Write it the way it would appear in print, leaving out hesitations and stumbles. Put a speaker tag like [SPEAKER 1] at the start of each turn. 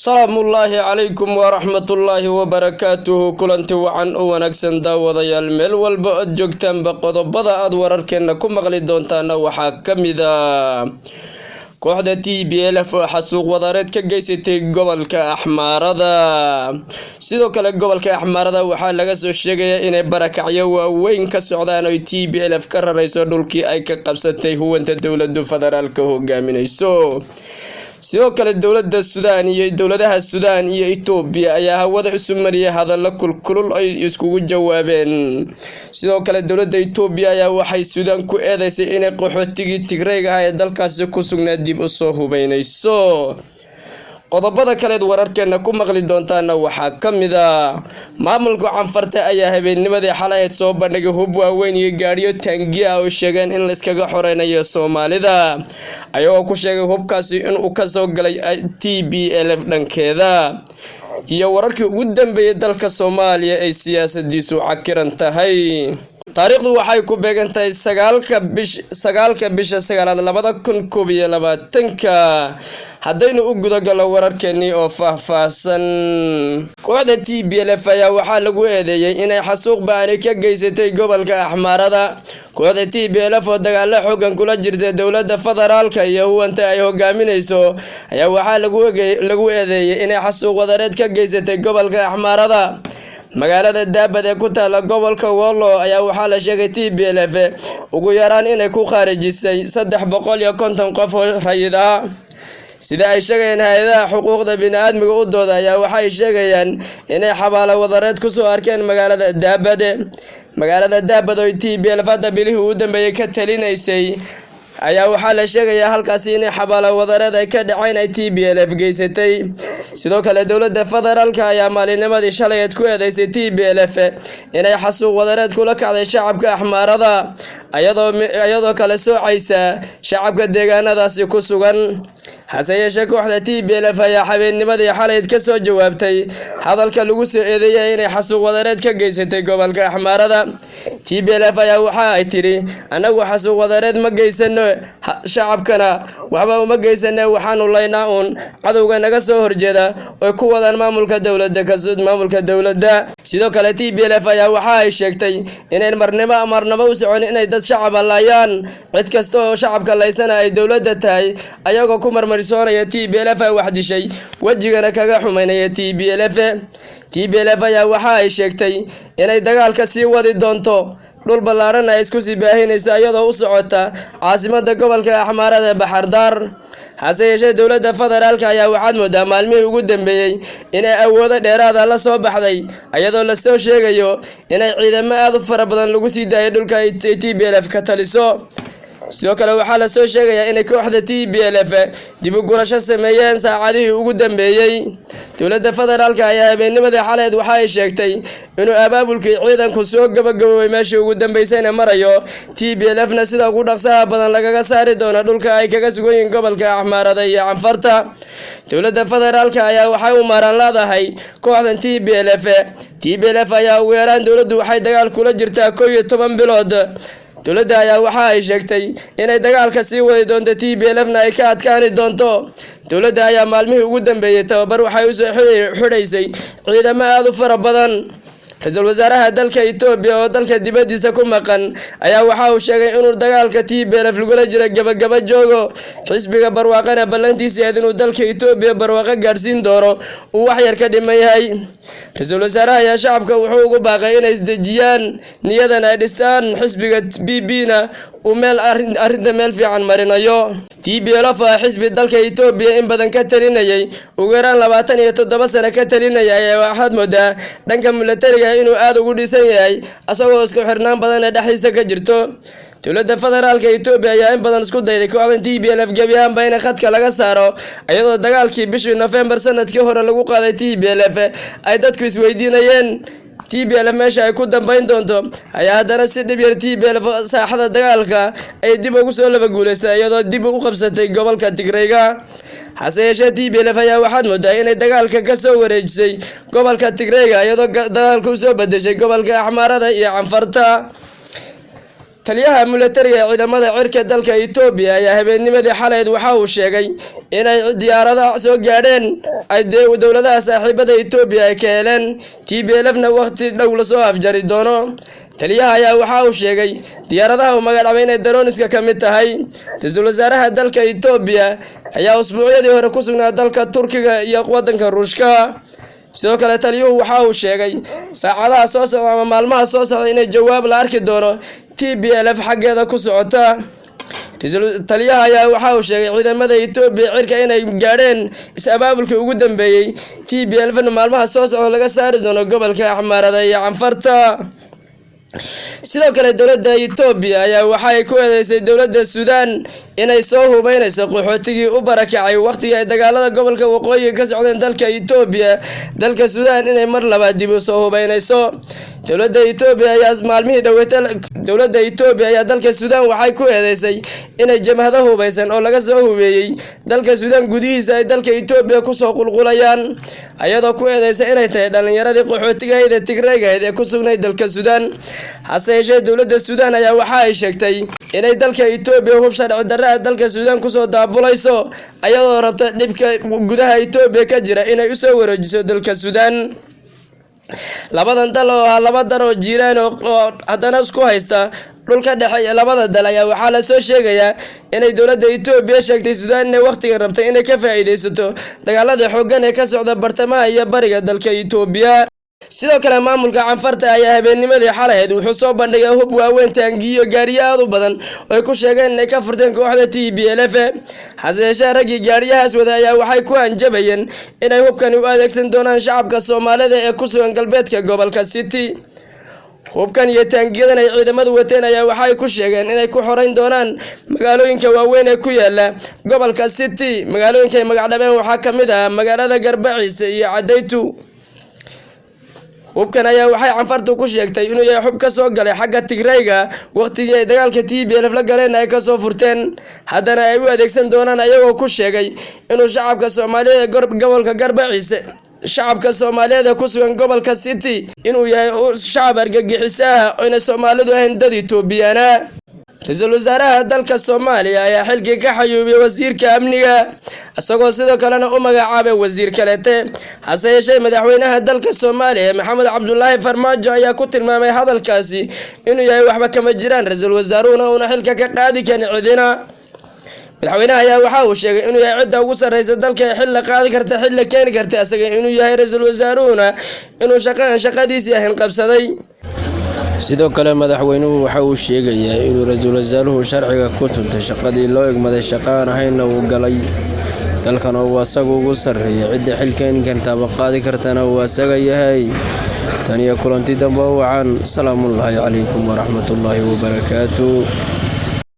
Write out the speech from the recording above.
[SPEAKER 1] Salaamullaahi calaykum waraxmatullaahi wabarakaatuhu. Kulanti wacan u wanaagsan, daawadayaal, meel walba ood joogtaanba. Qodobada aad wararkeena ku maqli doontaana waxaa ka mid a kooxda TPLF oo xasuuq wadareed ka geysatay gobolka Axmaarada. Sidoo kale, gobolka Axmaarada waxaa laga soo sheegayaa inay barakacyo waaweyn ka socdaan oy TPLF ka rarayso dhulkii ay ka qabsatay huwanta dowladu federaalka hogaaminayso. Sidoo kale, dowlada Suudaan iyo dowladaha Suudaan iyo Itoobiya ayaa hawada isu mariyay hadallo kulkulul ay iskugu jawaabeen. Sidoo kale, dowlada Itoobiya ayaa waxay Suudaan ku eedeysay inay qaxootigii Tigrayga ah ee dalkaasi ku sugnaa dib usoo hubeynayso. Qodobada kaleed wararkeena ku maqli doontaana waxaa ka mid a maamulka Canfarta ayaa habeennimadii xalahayd soo bandhigay hub waaweyn iyo gaadhiyo taangi ah oo sheegeen in layskaga xoreynayo Soomaalida, ayagoo ku sheegay hubkaasi inuu kasoo galay TPLF dhankeeda. Iyo wararkii ugu dambeeyay dalka Soomaaliya ay siyaasadiisu cakiran tahay. Taariikhdu waxay ku beegan tahay 9-ka bisha 9aad 2021-ka. Haddaynu u gudagallo wararkeenii oo faahfaahsan, kooxda TPLF ayaa waxaa lagu eedeeyey inay xasuuq ba-ani ka geysatay gobolka Axmaarada. Kooxda TPLF oo dagaalo xoogan kula jirta dowladda federaalka iyo huwanta ay hogaaminayso ayaa waxaa lagu eedeeyey inay xasuuq wadareed ka geysatay gobolka Axmaarada. Magaalada Daabad ee ku taala gobolka Wollo ayaa waxaa la sheegay TPLF ugu yaraan inay ku khaarijisay 350 qof oo rayid ah. Sida ay sheegayaan hay-adaha xuquuqda bini-aadmiga u dooda ayaa waxay sheegayaan inay xabaalo wadareed kusoo arkeen magaalada Daabade. Magaalada Daabad oo TPLF hadda bilihii ugu dambeeyay ka talinaysay ayaa waxaa la sheegayaa halkaasi inay xabaalo wadareed ay ka dhaceen ay TPLF geysatay. Sidoo kale, dowladda federaalka ayaa maalinimadii shalayeed ku eedeysay TPLF inay xasuuq wadareed kula kacday shacabka Axmaarada, iyadoo kala soocaysa shacabka deegaanadaasi ku sugan. Hase yeeshee, kooxda TPLF ayaa habeennimadii xalayd ka soo jawaabtay hadalka lagu soo eedeeyay inay xasuuq wadareed ka geysatay gobolka Axmaarada. TPLF ayaa waxa ay tidhi: "Annagu xasuuq wadareed ma geysano, shacabkana waxba uma geysane, waxaanu laynaa uun cadowga naga soo horjeeda oy ku wadaan maamulka dowladda." Sidoo kale, TPLF ayaa waxa ay sheegtay inayn marnimo marnabo u socon inay dad shacaba laayaan, cid kasta oo shacabka laysana ay dowladda tahay, ayagoo ku marmarsoonaya TPLF ay wax dishay, wejigana kaga xumaynaya TPLF. TPLF ayaa waxa ay sheegtay inay dagaalka sii wadi doonto, dhul ballaaran ay isku sii baahinaysa, iyadoo u socota caasimada gobolka Axmaarada, Baxardaar. Hase yeeshee, dowladda federaalka ayaa waxaad moodaa maalmihii ugu dambeeyey inay awoodo dheeraada la soo baxday, iyadoo lasoo sheegayo inay ciidamo aada u fara badan lagu sii daayay dhulka ay TPLF ka taliso. Sidoo kale, waxaa lasoo sheegayaa inay kooxda TPLF dib u gurasho sameeyeen saacadihii ugu dambeeyey. Dowladda federaalka ayaa habeennimadii xaleed waxa ay sheegtay inuu abaabulkii ciidanku soo gabagaboobay, meeshii ugu dambeysayna marayo, TPLF na sida ugu dhaqsaha badan lagaga saari doono dhulka ay kaga sugan yihiin gobolka Axmaarada iyo Canfarta. Dowladda federaalka ayaa waxay u maaraan leedahay kooxdan TPLF. TPLF ayaa ugu yaraan dowladdu waxay dagaal kula jirtaa 11 bilood. Dowladda ayaa waxa ay sheegtay inay dagaalka sii wadi doonto, TPLF na ay ka adkaani doonto. Dowladda ayaa maalmihii ugu dambeeyey tababar waxay usoo xidhaysay ciidamo aada u fara badan. Ra-iisul wasaaraha dalka Itoobiya oo dalka dibaddiisa ku maqan ayaa waxa uu sheegay inuu dagaalka TPLF lagula jiro gabagaba joogo, xisbiga barwaaqana ballantiisa ahayd inuu dalka Itoobiya barwaaqo gaadhsiin doono uu wax yar ka dhiman yahay. Ra-iisul wasaaraha ayaa shacabka wuxuu ugu baaqay inay isdejiyaan, niyadan ay dhistaan, xisbiga PP na uu meel arrinta meel fiican marinayo. TPLF ah xisbi dalka Itoobiya in badan ka talinayay, ugu yaraan 27 sano ka talinayay, ayaa waxaad moodaa dhanka milatariga inuu aada ugu dhisan yahay, asagoo isku xirnaan badan ee dhexdiisa ka jirto. Dowladda federaalka Itoobiya ayaa in badan isku dayday kooxdan TPLF gebi ahaanba in khadka laga saaro, iyadoo dagaalkii bishii Nofembar sanadkii hore lagu qaaday TPLF ay dadku isweydiinayeen TPLF meesha ay ku dambeyn doonto, ayaa haddana si dhib yar TPLF saaxada dagaalka ay dib ugu soo laba guuleystay, iyadoo dib u qabsatay gobolka Tigrayga. Hase yeeshee, TPLF ayaa waxaad moodaa inay dagaalka ka soo wareejisay gobolka Tigrayga, iyadoo dagaalka usoo bedeshay gobolka Axmaarada iyo Canfarta. Taliyaha militariga ee ciidamada cirka dalka Itoobiya ayaa habeennimadii xaleyd waxa uu sheegay inay diyaaradaha soo gaadheen ay dowladaha saaxiibada Itoobiya ay ka heleen, TPLF-na waqti dhow lasoo afjari doono. Taliyaha ayaa waxa uu sheegay diyaaradaha uu magacdhabay inay daroniska ka mid tahay. Ra-iisul wasaaraha dalka Itoobiya ayaa usbuucyadii hore ku sugnaa dalka Turkiga iyo wadanka Ruushka. Sidoo kale taliyuhu waxa uu sheegay saacadaha soo socda ama maalmaha soo socda inay jawaab la arki doono TPLF xaggeeda ku socota. Taliyaha ayaa waxa uu sheegay ciidamada Itoobiya cirka inay gaadheen is-abaabulkii ugu dambeeyey, TPLF-na maalmaha soo socda laga saari doono gobolka Axmaarada iyo Canfarta. Sidoo kale dowladda Itoobiya ayaa waxay ku eedeysay dowladda Suudaan inay soo hubeynayso qaxootigii u barakacay waqtigii ay dagaalada gobolka waqooyiga ka socdeen dalka Itoobiya, dalka Suudaan inay mar labaad dib u soo hubeynayso. Dowladda Itoobiya ayaa maalmihii dhaweyta dowladda Itoobiya ayaa dalka Suudaan waxay ku eedeysay inay jamhado hubeysan oo laga soo hubeeyey dalka Suudaan gudihiisa ay dalka Itoobiya kusoo qulqulayaan, ayadoo ku eedeysay inay tahay dhalinyaradii qaxootiga ahayd ee Tigreega ahayd ee ku sugnayd dalka Suudaan. Hase yeeshee dowladda Suudaan ayaa waxa ay sheegtay inay dalka Itoobiya hub sharci darro ah dalka Suudaan kusoo daabulayso, ayadoo rabta dhibka gudaha Itoobiya ka jira inay usoo wareejiso dalka Suudaan. Labadan dal oo ah laba dal oo jiiraan oo haddana isku haysta dhulka dhexe ee labada dal ayaa waxaa lasoo sheegayaa inay dowladda Itoobiya sheegtay Suudaan inay waqtigan rabtay inay ka faa'iidaysato dagaalada xooggan ee ka socda bartamaha iyo bariga dalka Itoobiya. Sidoo kale maamulka Canfarta ayaa habeennimadii xalahayd wuxuu soo bandhigay hub waaweyn, taangiyo, gaariyo aad u badan oo ay ku sheegeen inay ka furteen kooxda TPLF. Hase yeeshee raggii gaariyahaas wada ayaa waxay ku hanjabayeen inay hubkani u adeegsan doonaan shacabka Soomaalida ee ku sugan galbeedka gobolka City. Hubkan iyo taangiyadan ay ciidamadu wateen ayaa waxay ku sheegeen inay ku xoreyn doonaan magaalooyinka waaweyn ee ku yaala gobolka City. Magaalooyinka ay magacdhabeen waxaa ka mid ah magaalada Garbaciise iyo Cadaytu. Hubkan ayaa waxay Canfartu ku sheegtay inuu yahay xub ka soo galay xagga Tigrayga waqtigii ay dagaalka TPLF la galeen ay kasoo furteen, haddana ay u adeegsan doonaan, ayagoo ku sheegay inuu shacabka Soomaaliyeed ee gobolka Garbaciise, shacabka Soomaaliyeed ee ku sugan gobolka City, inuu yahay shacab argagixiso ah oyna Soomaalidu ahayn dad Itoobiyaana. Ra-iisul wasaaraha dalka Soomaaliya ayaa xilkii ka xayuubiyey wasiirka amniga, isagoo sidoo kalena u magacaabay wasiir kalete. Hase yeeshee madaxweynaha dalka Soomaaliya Maxamed Cabdulaahi Farmaajo ayaa ku tilmaamay hadalkaasi inuu yahay waxba kama jiraan, ra-iisul wasaaruhuna uuna xilka ka qaadi karin cidina. Madaxweynaha ayaa waxa uu sheegay inuu yahay cidda ugu sarreysa dalka ee xil la qaadi karta, xil la keeni karta isaga inuu yahay, ra-iisul wasaaruhuna inuu shaqadan shaqadiisii ahayn qabsaday. Sidoo kale madaxweynuhu waxa uu sheegayaa inuu ra-iisul wasaaruhu sharciga ku tuntay, shaqadii loo egmaday shaqa aan ahaynna uu galay, dalkan oo uu asagu ugu sarreeya, cidda xil keeni kartaaba qaadi kartana uu asaga yahay. Tan iyo kulanti dambe wacan, salaamullaahi calaykum waraxmatullaahi wabarakaatu.